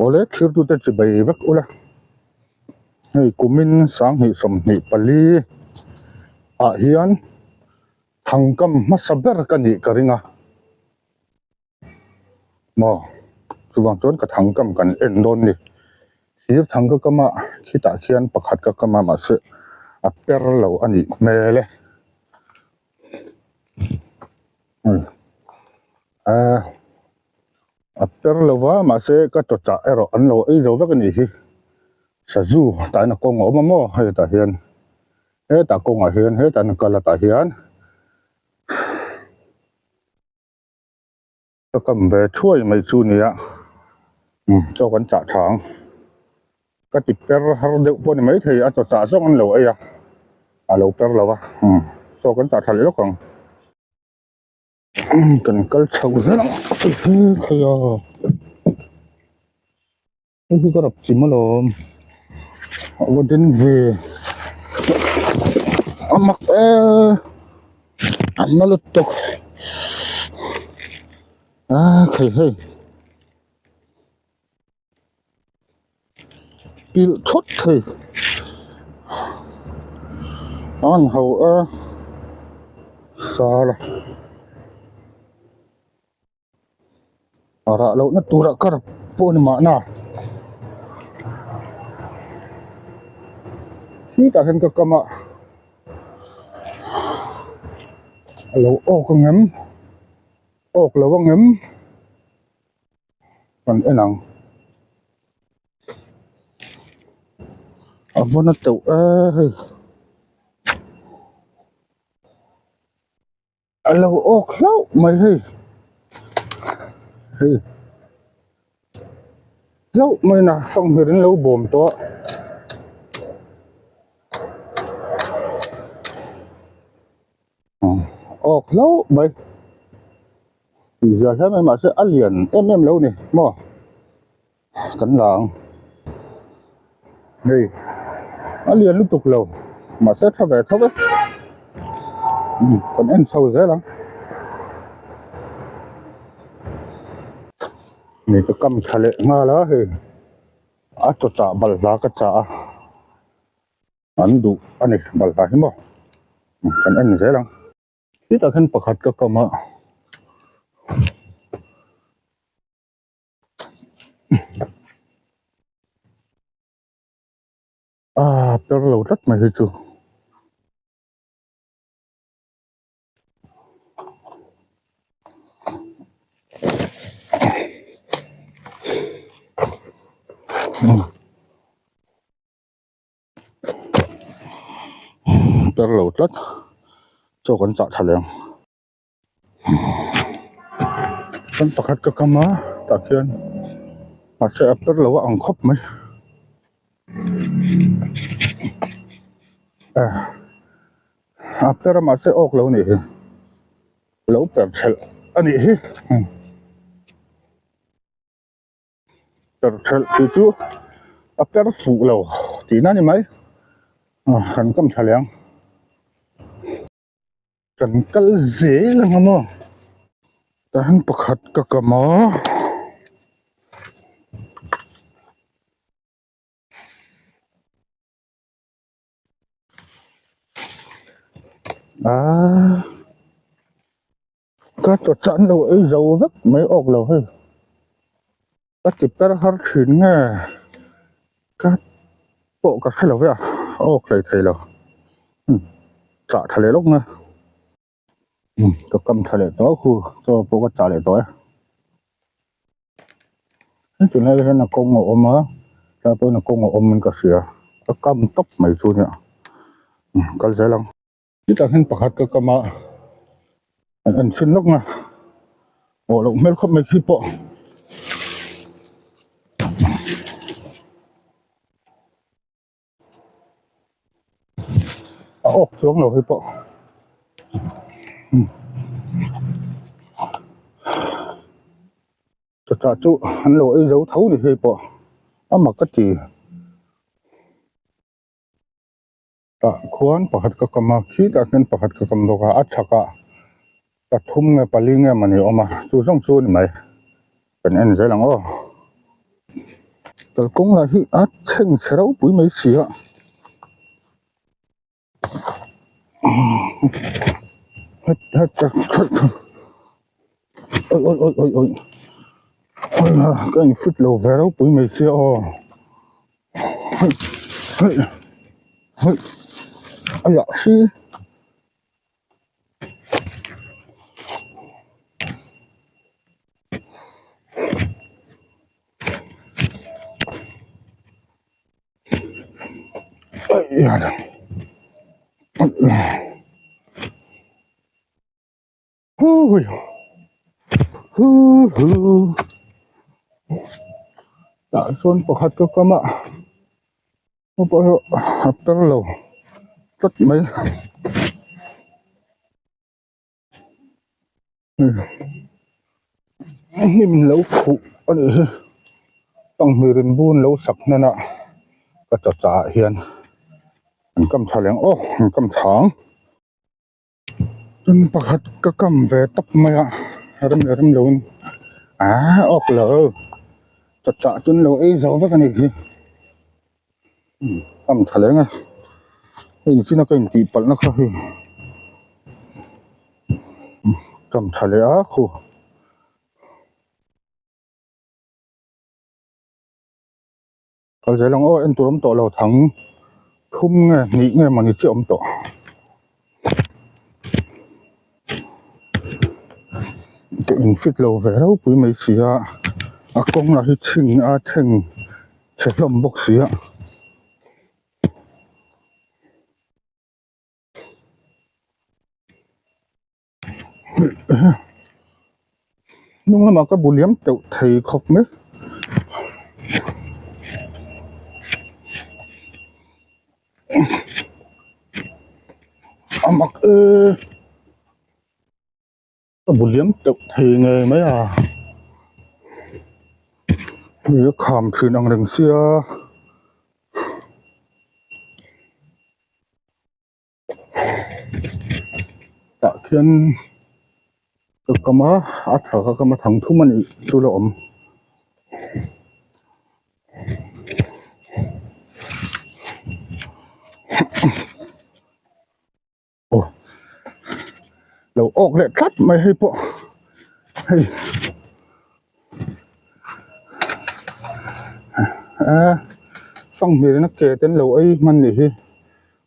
Awle thirtute chi bei vek ula hei kumin sanghnih 24 ah hian thangkam hmasa ber ka nih ka ring a maw chuvang chuan ka thangkam kan en dawn ni thir thang ka kam a khitah khian pakhat ka kam a mahse a per lo a nih hmel e aaa. A per lo va mahse ka chaw chah erawh an lo ei zo vek a nih hi sazu tah hian a kawng a awm a maw hetah hian hetah kawngah hian hetah an kal a tah hian ka kam ve thuai mai chu nia umm chaw kan chah tha ang ka ti per har deuh pawh a ni maithei a chaw chah zawng an lo ei a a lo per lo va umm chaw kan chah tha leh lawk ang. Kan kal chho zel ang khai a hei hi ka rap chim alawm a va den ve a mak e a na lutuk a khai hei. Pilh thawt thei an ho a sala a rah loh na turah ka rap pawh a ni mahna khitah hian ka kam a a lo awk ang em awk lo ang em. Kan en ang a vawn a teuh e hei a lo awk hlauh mai hei hei hlauh mai na fanghmir in lo bawm tawh a. Awk hlauh mai tih zia hle mai mahse a lian em em lo ni maw kan la ang hei a lian lutuk lo mahse a tha ve tho e kan en chho zel ang ni chu kam tha leh nghal a hei a chaw chah balhla ka chah a. An duh a ni balhla hi maw kan en zel ang. Khitah khian pakhat ka kam a. Aaa per lo tlat mai hi chu. Per lo tlat chaw kan chah tha leh ang kan pakhat ka kam a tah khian mahse a per lo a ang khawp mai a per a mahse awk lo a nih hi lo per thelh a nih hi. Per thelh tih chu a per fuh lo tihna a ni mai kan kam tha leh ang kan kal zel ang a maw tah hian pakhat ka kam a. Ka chaw chan lo ei zo vek mai awk lo hei ka ti per har thin nge ka pawh ka hre lo ve a awk hlei thei lo chah tha leh lawk nge ka kam tha leh tawh khu chaw pawh ka chah leh tawh e tunlai hian a kawng a awm a tlai pawhin a kawng a awm in ka hria ka kam tawp mai chu nia kal zel ang. Chutah hian pakhat ka kam a an en chhin lawk a awh loh hmel khawp mai khi pawh a awk chuang lo hei pawh chutah chu an lo ei zo tho ni hei pawh a mak ka ti. Tah khuan pakhat ka kam a khitah khian pakhat ka kam bawk a a chhakah pathum nge pali nge mawni a awm a chu zawng chu a ni mai kan en zel ang aw. Kalkawng lah hi a chheng chhe ropui mai si a. Oi oi oi oi oi oi ha ka in fit lo ve ropui mai sia aw hei hei hei a yah si. Tah chuan pakhat ka kam a pawh hi a per lo tlat mai. Hnim lo khuh a nih hi panghmir in bun lo sak hnan a ka chaw chah ah hian an kam tha leng aw an kam tha ang tin pakhat ka kam ve tawp mai a rem leh rem lo in aaa awk lo chaw chah chu an lo ei zo vek a nih hi kam tha leng a hei nichina ka intih palh na kha hei kam tha leh a khu. Kal zel ang aw en tur awm tawh lo thang thum nge hnih nge mawni chiah awm tawh. Ka in fit lo ve ropui mai si a a kawng lah hi chhing a chheng chhe hlawm bawk si a. Hnung lamah ka bu liam teuh thei khawp mai. A mak e ka bu liam teuh thei ngei mai a hei a kham thin ang reng sia. Tah khian ka kam a a tha ka kam a thang thum a nih chu la awm. Aw lo awk leh tlat mai hei pawh hei eh fanghmir in a ke te an lo ei hman nih hi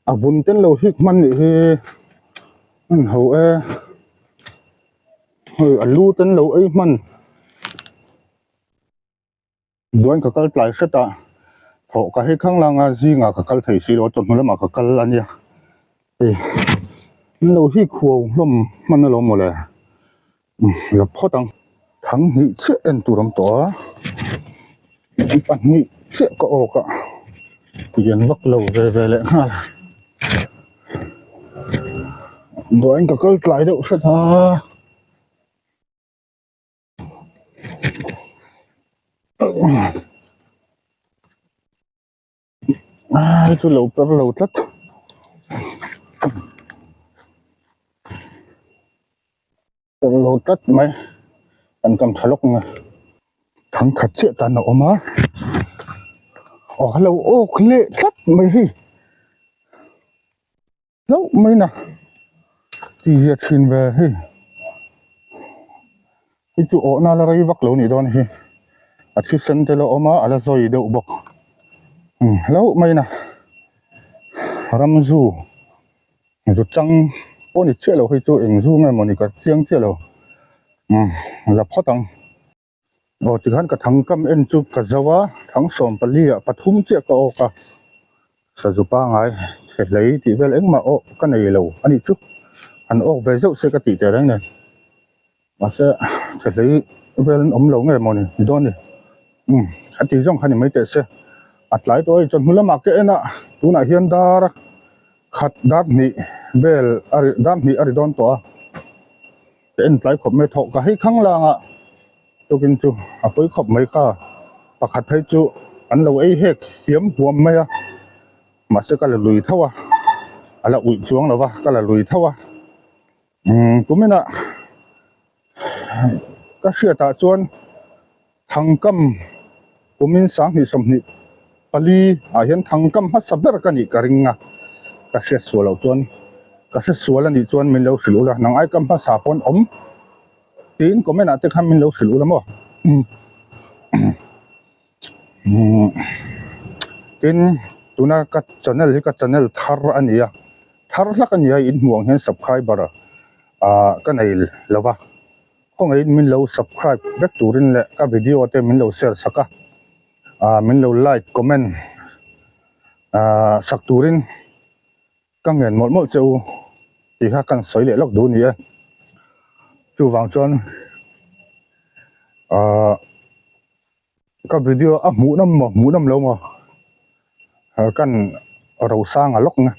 a vun te an lo hik hman nih hi an ho e hei a lu te an lo ei hman. Duan ka kal tlai hret a, thawh ka hei khang langa zingah ka kal thei si lo a, chawhnu lamah ka kal a nia. Hei an lo hi khuau hlawm hman alawm mawle, la phawt ang. Thang hnih chiah en tur awm tawh a, pahnih chiah ka awk a, tihian vak lo ve ve leh nghal. Duain ka kal tlai deuh hret a. Ai chu lo per lo tlat per lo tlat mai kan kam tha lawk ang e thang khat chiah tan a awm a aw a lo awk leh tlat mai hei. Hlauh mai na tih zia thin ve hei hei chu awhna la rei vak lo nih dawn hi a thisen te la awm a a la zawi deuh bawk hlauh mai na ram zu zu chang pawh ni chiah lo hei chu eng zu nge mawni ka chiang chiah lo la phawt ang. Aw tikhan ka thang kam en chu ka zo a, thang 14 ah pathum chiah ka awk a, sazu pangai the hlei tih vel engmah awh ka nei lo a nih chu, an awk ve zeuh se ka tih teh reng nen, mahse the hlei vel an awm lo nge mawni ni dawn ni, umm a tih zawng kha ni mai teh se, a tlai tawh a hei chawhnu lamah ka en a, tunah hian dar khat dar hnih vel a ri dar hnih a ri dawn tawh a. Ka en tlai khawp mai thawh ka hei khang lang a tukin chu a pawi khawp mai kha pakhat phei chu an lo ei hek hiam huam mai a mahse ka la lui tho a a la uih chuang lo va ka la lui tho a umm tumin ah ka hriat ah chuan thangkam. Kumin 2024 ah hian thangkam hmasa ber ka nih ka ring a, ka hriat sual loh chuan ka hre sual a nih chuan min lo hrilh ula, nang ai kam hmasa pawn awm tiin comment ah te khan min lo hrilh ula maw. Tin, tuna ka channel hi ka channel thar a ni a, thar hlak a ni a, in hmuh ang hian subscriber ah ka nei lo va. Khawngaihin min lo subscribe vek turin leh ka video te min lo share sak a, ah min lo like comment ah sak turin ka ngen mawlh mawlh che u tih kha kan sawi leh lawk duh a ni e. Chuvang chuan ah Ka video a hmuh nawm maw hmuh nawm lo maw kan rosanga lawk na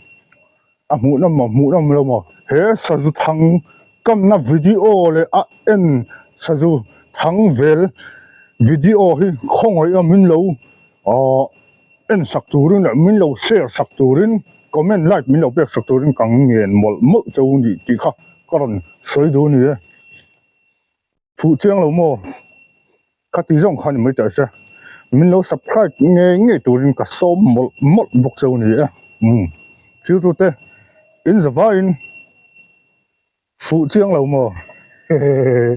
a hmuh nawm maw hmuh nawm lo maw he sazu thang kamna video leh a en sazu thang vel video hi khawngaih a min lo ahh en sak turin leh min lo share sak turin comment like min lo pek sak turin ka ngen mawlh mawlh cheu a ni tih kha ka rawn sawi duh a ni e fuh chiang lo maw. Kha ti zawng kha ni mai teh se, min lo subscribe ngei ngei turin ka sawm mawlh mawlh bawk cheu ni e. Umm thil tu te in zavaiin fuh chiang lo maw hehehe.